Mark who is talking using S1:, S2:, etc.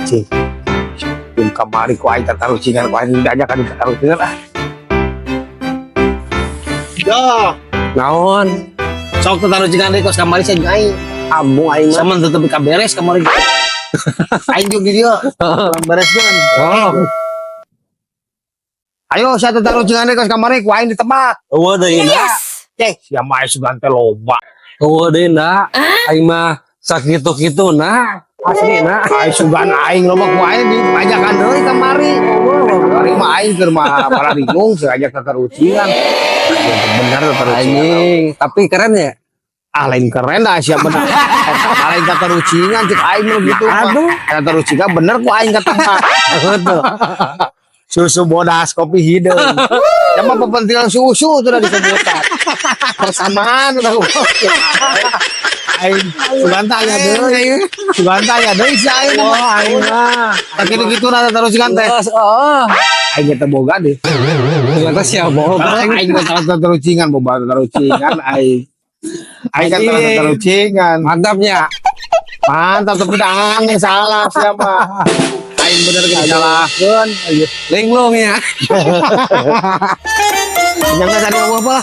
S1: Cing. Yung kamari ku aing tatarucingan, ku aing diajakan tatarucingan ah. Ya,
S2: Naon?
S1: Sok tatarucingan deui kos kamari sia jeung aing.
S2: Ambung aing mah.
S1: Sama tetep beres kamari. Aing juga di dieu. Beres kan.
S2: Oh,
S1: Ayo sia tatarucingan deui kos kamari ku aing ditebak.
S2: Euweuh deui na.
S1: Cek, sia mah sugan teh loba.
S2: Euweuh deui na. Aing mah sakitu-kitu na. Asli na.
S1: Aing sugan aing loba ku aing dipajakan deui kamari. Kamari mah aing keur mah para bingung sengaja tatarucingan. Bener tatarucingan.
S2: Anjing, tapi keren ya.
S1: Ah, lain keren dah siapa bener. Ah, lain tatarucingan cek aing mah gitu mah.
S2: Aduh.
S1: Tatarucingan bener ku aing ketebak.
S2: Betul.
S1: Susu bodas kopi hideung. Ya mah pepentingan susu sudah disebutan. Persamaan udah. Aing sugan tanya deui. Sugan tanya deui si aing mah.
S2: Wah, aing mah.
S1: Tak gitu-gitu nah tatarucingan teh.
S2: Geus, oh.
S1: Aing teh boga deh.
S2: Ternyata siapa boga.
S1: Aing mah salah tatarucingan, boga tatarucingan aing. Aing kan
S2: Anjing.
S1: tatarucingan.
S2: Mantapnya.
S1: Mantap, tapi aneh salah siapa. Aing bener gak disalahkeun.
S2: Linglung ya.
S1: Jangan tadi ngomong apa lah.